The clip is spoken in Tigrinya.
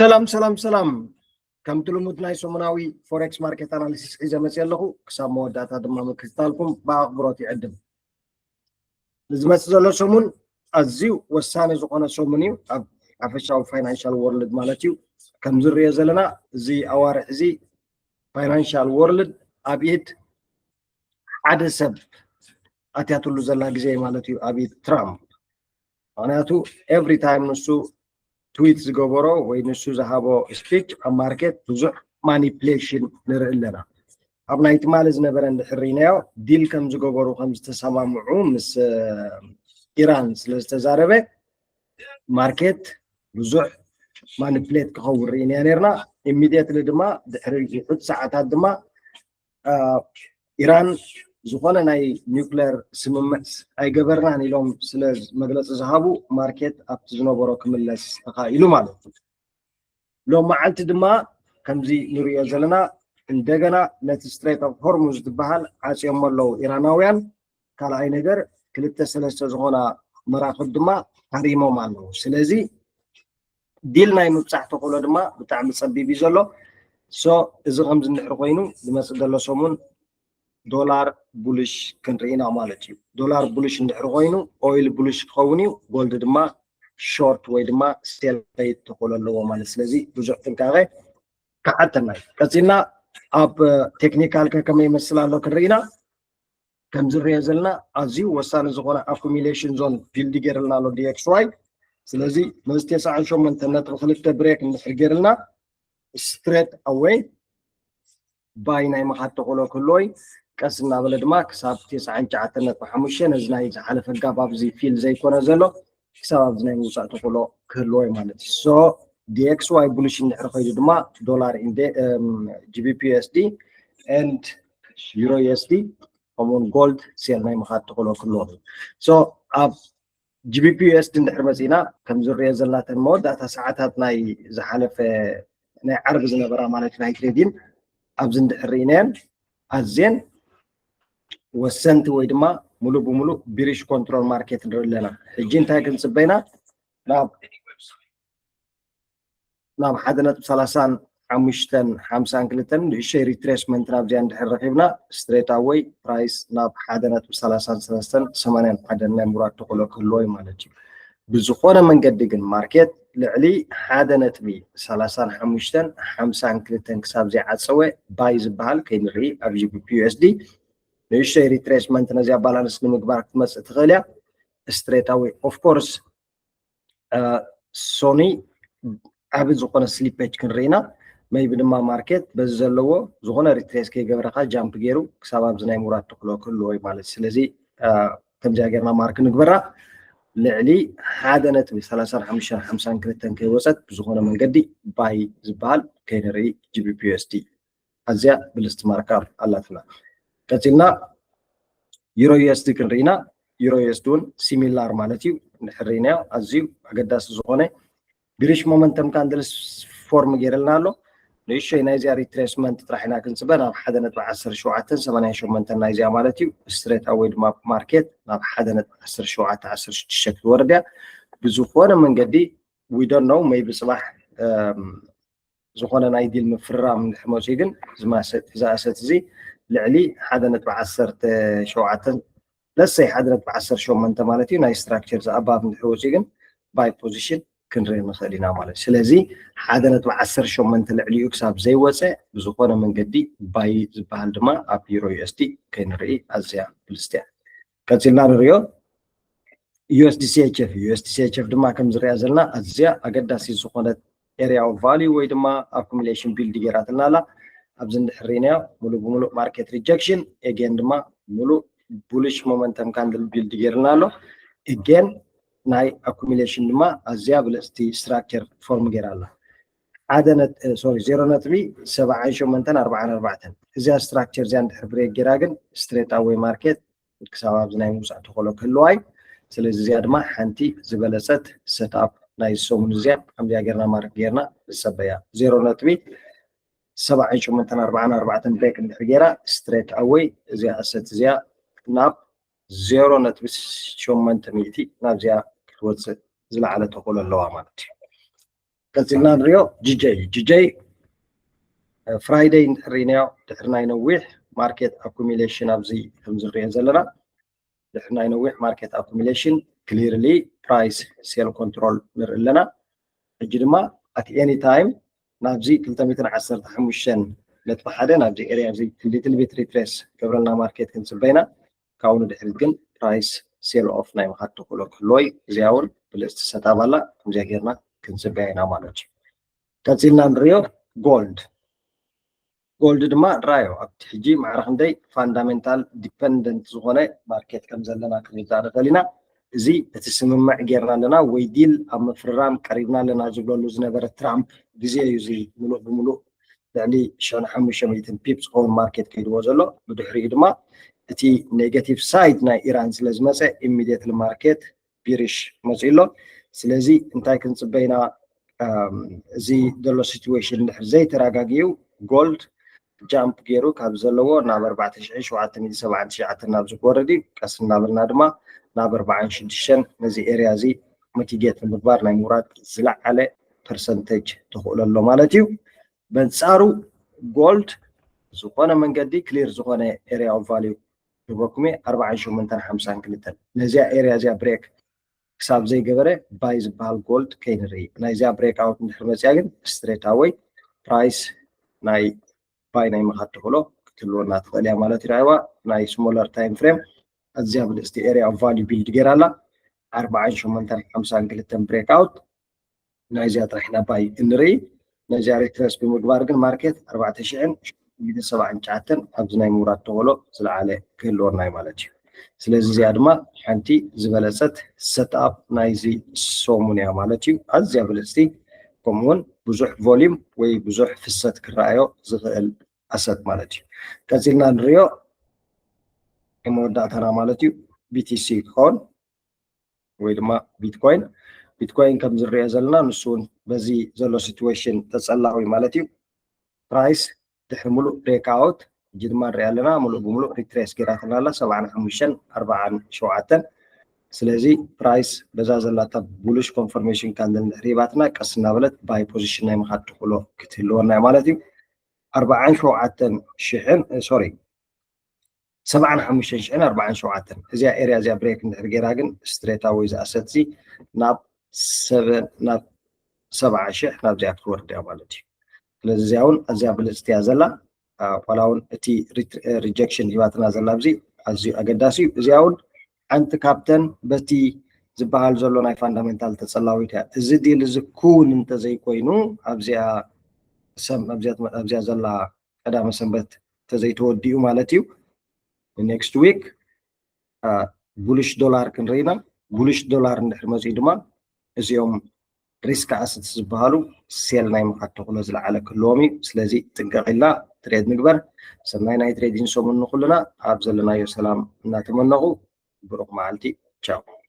ሰላም ሰላም ሰላም። ከምቲ ልሙድ ናይ ሰሙናዊ ፎሬክስ ማርኬት ኣናሊሲስ ሒዘ መፅእ ኣለኹ። ክሳብ መወዳእታ ድማ ምክትታልኩም ብኣኽብሮት ይዕድም። ንዝመፅእ ዘሎ ሰሙን ኣዝዩ ወሳኒ ዝኾነ ሰሙን እዩ ኣብ ሓፈሻዊ ፋይናንሻል ወርልድ ማለት እዩ። ከም ዝርዮ ዘለና እዚ ኣዋርሕ እዚ ፋይናንሻል ወርልድ ኣብ ኢድ ሓደ ሰብ ኣትያትሉ ዘላ ግዜ ማለት እዩ፣ ኣብ ኢድ ትራምፕ። ምክንያቱ ኤቭሪ ታይም ንሱ ትዊት ዝገበሮ ወይ ንሱ ዝሃቦ ስፒች ኣብ ማርኬት ብዙሕ ማኒፕሌሽን ንርኢ ኣለና። ኣብ ናይ ትማሊ ዝነበረ እንድሕር ርኢናዮ ዲል ከም ዝገበሩ ከም ዝተሰማምዑ ምስ ኢራን ስለ ዝተዛረበ ማርኬት ብዙሕ ማኒፕሌት ክኸውን ርኢናዮ ነርና። ኢሚድየትሊ ድማ ድሕሪ ውሑድ ሰዓታት ድማ ኢራን ዝኾነ ናይ ኒውክሌር ስምምዕ ኣይገበርናን ኢሎም ስለ መግለፂ ዝሃቡ ማርኬት ኣብቲ ዝነበሮ ክምለስ ተኻኢሉ ማለት እዩ። ሎም መዓልቲ ድማ ከምዚ ንሪኦ ዘለና እንደገና ነቲ ስትሬት ኦፍ ሆርሙዝ ዝበሃል ዓፅዮሞ ኣለዉ ኢራናውያን። ካልኣይ ነገር ክልተ ሰለስተ ዝኾና መራኽብ ድማ ሃሪሞም ኣለዉ። ስለዚ ዲል ናይ ምብፃሕ ተኽእሎ ድማ ብጣዕሚ ፀቢብ እዩ ዘሎ። ሶ እዚ ከምዚ እንድሕር ኮይኑ ዝመፅእ ዘሎ ሰሙን ዶላር ቡልሽ ክንርኢ ኢና ማለት እዩ። ዶላር ቡልሽ እንድሕር ኮይኑ ኦይል ቡልሽ ክኸውን እዩ፣ ጎልድ ድማ ሾርት ወይ ድማ ሴል ከይድ ተኽእሎ ኣለዎ ማለት። ስለዚ ብዙሕ ጥንቃቐ ክሓተና እዩ። ቀፂልና ኣብ ቴክኒካል ከ ከመይ ይመስል ኣሎ ክንርኢ ኢና። ከም ዝርዮ ዘለና ኣዝዩ ወሳኒ ዝኾነ ኣኩሚሌሽን ዞን ቢልድ ገይርልና ኣሎ ዲኤክስዋይ። ስለዚ ነዚ ተስዓን ሸሞንተን ነጥቢ ክልተ ብሬክ እንድሕር ገይርልና ስትሬት ኣወይ ባይ ናይ ምኻድ ተኽእሎ ክህልዎ እዩ። ቀስ እናበለ ድማ ክሳብ ተስዓን ትሽዓተን ነጥቢ ሓሙሽተ ነዚ ናይ ዝሓለፈ ጋብ ኣብዚ ፊል ዘይኮነ ዘሎ ክሳብ ኣብዚ ናይ ምውፃእ ተኽእሎ ክህልዎ እዩ ማለት እዩ። ሶ ዲኤክስዋይ ቡልሽ እንድሕር ከይዱ ድማ ዶላር ኢንዴ ጂቢፒ ዩኤስዲ ኤንድ ዩሮ ዩኤስዲ ከምኡውን ጎልድ ሴል ናይ ምኻድ ተኽእሎ ክህልዎ እዩ። ሶ ኣብ ጂቢፒ ዩኤስዲ እንድሕር መፂና ከም ዝርዮ ዘላተን መወዳእታ ሰዓታት ናይ ዝሓለፈ ናይ ዓርቢ ዝነበራ ማለት ናይ ትሬዲን ኣብዚ እንድሕር ርኢናየን ኣዝየን ወሰንቲ ወይ ድማ ሙሉእ ብሙሉእ ቢሪሽ ኮንትሮል ማርኬት ንርኢ ኣለና። ሕጂ እንታይ ክንፅበይና ናብ ናብ ሓደ ነጥቢ ሰላሳን ሓሙሽተን ሓምሳን ክልተን ንእሽተይ ሪትሬስመንት ናብዚኣ እንድሕር ረኺብና ስትሬት ኣወይ ፕራይስ ናብ ሓደ ነጥቢ ሰላሳን ሰለስተን ሰማንያን ሓደን ናይ ምውራድ ተኽእሎ ክህልዎ እዩ ማለት እዩ። ብዝኾነ መንገዲ ግን ማርኬት ልዕሊ ሓደ ነጥቢ ሰላሳን ሓሙሽተን ሓምሳን ክልተን ክሳብ ዘይዓፀወ ባይ ዝበሃል ከይንርኢ ኣብ ጂቢፒ ዩኤስዲ ንእሽተይ ሪትሬስመንት ነዚኣ ባላንስ ንምግባር ክትመፅእ ትኽእል እያ። ስትሬት ኣወይ ኦፍኮርስ ሶኒ ዓቢ ዝኾነ ስሊፔጅ ክንርኢና maybe ድማ ማርኬት በዚ ዘለዎ ዝኾነ ሪትሬስ ከይገበረካ ጃምፕ ገይሩ ክሳብ ኣብዚ ናይ ምውራድ ተኽእሎ ክህልዎ እዩ ማለት እዩ። ስለዚ ከምዚኣ ጌርና ማርክ ንግበራ። ልዕሊ ሓደ ነጥቢ ሰላሳን ሓሙሽተን ሓምሳን ክልተን ከይወፀት ብዝኾነ መንገዲ ባይ ዝበሃል ከይንርኢ ጂቢፒ ዩኤስዲ ኣዝያ ብልስቲ ማርካ ኣላትና። ቀፂልና ዩሮ ዩኤስዲ ክንርኢና። ዩሮ ዩኤስዲ እውን ሲሚላር ማለት እዩ። እንድሕር ርኢናዮ ኣዝዩ ኣገዳሲ ዝኾነ ብሪሽ ሞመንተም ካንድልስ ፎርም ገይረልና ኣሎ። ንእሽተይ ናይዚኣ ሪትሬስመንት ጥራሕ ኢና ክንፅበ ናብ ሓደ ነጥቢ ዓሰርተ ሸውዓተን ሰማንያን ሸሞንተን ናይዚኣ ማለት እዩ። ስትሬት ኣወይ ድማ ማርኬት ናብ ሓደ ነጥቢ ዓሰርተ ሸውዓተ ዓሰርተ ሽዱሽተ ክትወርድ እያ። ብዝኾነ መንገዲ we don't know maybe ፅባሕ ዝኾነ ናይ ዲል ምፍርራም እንድሕር መፅኡ ግን እዚ ኣሰት እዚ ልዕሊ ሓደ ነጥቢ ዓሰርተ ሸውዓተን ለሰይ ሓደ ነጥቢ ዓሰርተ ሸሞንተ ማለት እዩ ናይ ስትራክቸር ዝኣባብ እንድሕር ወፅኡ ግን ባይ ፖዚሽን ክንርኢ ንኽእል ኢና ማለት እዩ። ስለዚ ሓደ ነጥቢ ዓሰርተ ሸሞንተ ልዕሊኡ ክሳብ ዘይወፀ ብዝኾነ መንገዲ ባይ ዝበሃል ድማ ኣብ ዩሮ ዩኤስዲ ከይንርኢ ኣዝያ ብልስቲ እያ። ቀፂልና ንሪኦ ዩኤስዲ ሲኤችኤፍ እዩ። ዩኤስዲ ሲኤችኤፍ ድማ ከም ዝሪኣ ዘለና ኣዝያ ኣገዳሲት ዝኾነት ኤሪያ ኦፍ ቫልዩ ወይ ድማ ኣኩሚሌሽን ቢልድ ገይራትና ኣላ። ኣብዚ እንድሕር ርኢናዮ ሙሉእ ብሙሉእ ማርኬት ሪጀክሽን ኤጌን ድማ ሙሉእ ቡሊሽ ሞመንተም ካንድል ቢልድ ገይርና ኣሎ። ኤጌን ናይ ኣኩሚሌሽን ድማ ኣዝያ ብልፅቲ ስትራክቸር ፎርም ገይራ ኣላ። ሓደ ነት ሶሪ ዜሮ ነጥቢ ሰብዓን ሸሞንተን ኣርባዓን ኣርባዕተን እዚኣ ስትራክቸር እዚኣ እንድሕር ብሬክ ገይራ ግን ስትሬት ኣወይ ማርኬት ክሳብ ኣብዚ ናይ ምውፃእ ተኽእሎ ክህልዋ እዩ። ስለዚ እዚኣ ድማ ሓንቲ ዝበለፀት ሰትኣፕ ናይ ሰሙን እዚኣ ከምዚኣ ጌርና ማርክ ጌርና ንፀበያ ዜሮ ነጥቢ ሰብዓን ሸሞንተን ኣርባዓን ኣርባዕተን ብሬክ እንድሕር ጌራ ስትሬት ኣወይ እዚኣ ኣሰት እዚኣ ናብ ዜሮ ነጥቢ ሸሞንተ ሚእቲ ናብዚኣ ክትወፅእ ዝለዓለ ተኽእሎ ኣለዋ ማለት እዩ። ቀፂልና ንሪኦ ጂጀይ ጂጀይ ፍራይደይ እንድሕር ርኢናዮ ድሕሪ ናይ ነዊሕ ማርኬት ኣኩሚሌሽን ኣብዚ ከምዚ ንሪኦ ዘለና ድሕሪ ናይ ነዊሕ ማርኬት ኣኩሚሌሽን ክሊርሊ ፕራይስ ሴል ኮንትሮል ንርኢ ኣለና። ሕጂ ድማ ኣት ኤኒ ታይም ናብዚ ክልተ ሚእትን ዓሰርተ ሓሙሽተን ነጥቢ ሓደ ናብዚ ኤርያ እዚ ሊትል ቢት ሪትሬስ ገብረልና ማርኬት ክንፅበይና ካብኡ ንድሕሪት ግን ፕራይስ ሴል ኦፍ ናይ ምኻድ ተኽእሎ ክህልዎ እዩ። እዚኣ እውን ብልእስቲ ሰጣብ ኣላ ከምዚኣ ጌርና ክንፅበያ ኢና ማለት እዩ። ቀፂልና ንሪኦ ጎልድ ጎልድ ድማ ራዮ ኣብቲ ሕጂ ማዕረ ክንደይ ፋንዳሜንታል ዲፐንደንት ዝኾነ ማርኬት ከም ዘለና ክንርዳእ ንኽእል ኢና። እዚ እቲ ስምምዕ ጌርና ኣለና ወይ ዲል ኣብ ምፍርራም ቀሪብና ኣለና ዝብለሉ ዝነበረ ትራምፕ ግዜ እዩ። እዚ ምሉእ ብምሉእ ልዕሊ ሽሕን ሓሙሽተ ሚእትን ፒፕ ዝኸውን ማርኬት ከይድዎ ዘሎ። ብድሕሪኡ ድማ እቲ ኔጋቲቭ ሳይድ ናይ ኢራን ስለ ዝመፀ ኢሚዲየትሊ ማርኬት ቢሪሽ መፂኡ ኣሎ። ስለዚ እንታይ ክንፅበይና እዚ ዘሎ ሲትዌሽን እንድሕር ዘይተረጋጊኡ ጎልድ ጃምፕ ገይሩ ካብ ዘለዎ ናብ ኣርባዕተ ሽሕን ሸውዓተ ሚእትን ሰብዓን ትሽዓተን ናብዚ ክወርድ እዩ። ቀስ እናበልና ድማ ናብ ኣርባዓን ሽዱሽተን ነዚ ኤርያ እዚ ሚቲጌት ንምግባር ናይ ምውራድ ዝለዓለ ፐርሰንቴጅ ተኽእሎ ኣሎ ማለት እዩ። በንፃሩ ጎልድ ዝኾነ መንገዲ ክሊር ዝኾነ ኤርያ ኦፍ ቫሊዩ ሂበኩም እየ ኣርባዓን ሸሞንተን ሓምሳን ክልተን ነዚኣ ኤርያ እዚኣ ብሬክ ክሳብ ዘይገበረ ባይ ዝበሃል ጎልድ ከይንርኢ ናይዚኣ ብሬክ ኣውት እንድሕር መፅያ ግን ስትሬት ኣወይ ፕራይስ ናይ ባይ ናይ ምኻድ ተኽእሎ ክትህልወና ትኽእል እያ ማለት እዩ። ራይዋ ናይ ስሞለር ታይም ፍሬም ኣዝያ ብልፅቲ ኤርያ ኦፍ ቫሊዩ ቢልድ ገይራ ኣላ ኣርባዓን ሸሞንተን ሓምሳን ክልተን ብሬክ ኣውት ናይዚኣ ጥራሕ ኢና ባይ እንርኢ። ናይዚኣ ሪትረስ ብምግባር ግን ማርኬት ኣርባዕተ ሽሕን ሰብዓን ትሽዓተን ኣብዚ ናይ ምውራድ ተኽእሎ ዝለዓለ ክህልወና እዩ ማለት እዩ። ስለዚ እዚኣ ድማ ሓንቲ ዝበለፀት ሰትኣፕ ናይዚ ሰሙን እያ ማለት እዩ። ኣዝያ ብልፅቲ ከምኡውን ብዙሕ ቮሊም ወይ ብዙሕ ፍሰት ክረኣዮ ዝኽእል ኣሰት ማለት እዩ። ቀፂልና ንሪኦ መወዳእታና ማለት እዩ ቢቲሲ ክኸውን ወይ ድማ ቢትኮይን ቢትኮይን ከም ዝሪኦ ዘለና ንሱ እውን በዚ ዘሎ ሲትዌሽን ተፀላዊ ማለት እዩ። ፕራይስ ድሕሪ ሙሉእ ብሬክ ኣውት ሕጂ ድማ ንሪኣ ኣለና ሙሉእ ብምሉእ ሪትሬስ ገይራትና ኣላ ሰብዓን ሓሙሽተን ኣርባዓን ሸውዓተን ስለዚ ፕራይስ በዛ ዘላታ ቡሉሽ ኮንፈርሜሽን ካንድል እንድሕር ሂባትና ቀስ እናበለት ባይ ፖዚሽን ናይ ምኻድ ተኽእሎ ክትህልወና እዩ ማለት እዩ። ኣርባዓን ሸውዓተን ሽሕን ሶሪ ሰብዓን ሓሙሽተን ሽሕን ኣርባዓን ሸውዓተን እዚኣ ኤርያ እዚኣ ብሬክ እንድሕር ገይራ ግን ስትሬት ኣወይ ዝኣሰት እዚ ናብ ሰበን ናብ ሰብዓ ሽሕ ናብዚኣ ክትወርድ እያ ማለት እዩ። ስለዚ እዚኣ እውን ኣዝያ ብልፅቲ እያ ዘላ። ዋላ እውን እቲ ሪጀክሽን ሂባትና ዘላ ኣብዚ ኣዝዩ ኣገዳሲ እዩ። እዚኣ እውን ሓንቲ ካብተን በቲ ዝበሃል ዘሎ ናይ ፋንዳሜንታል ተፀላዊት እያ። እዚ ዲል እዚ ክውን እንተዘይኮይኑ ኣብዚኣ ሰም ኣብዚኣ ዘላ ቀዳመ ሰንበት እንተዘይተወዲኡ ማለት እዩ። ኔክስት ዊክ ቡሊሽ ዶላር ክንርኢ ኢና። ቡሊሽ ዶላር እንድሕር መፅኡ ድማ እዚኦም ሪስክ ኣሰትስ ዝበሃሉ ሴል ናይ ምኻድ ተኽእሎ ዝለዓለ ክህልዎም እዩ። ስለዚ ጥንቀቕ ኢልና ትሬድ ንግበር። ሰናይ ናይ ትሬዲንግ ሰሙን ንኹልና። ኣብ ዘለናዮ ሰላም እናተመነኹ ብሩኽ መዓልቲ። ቻው።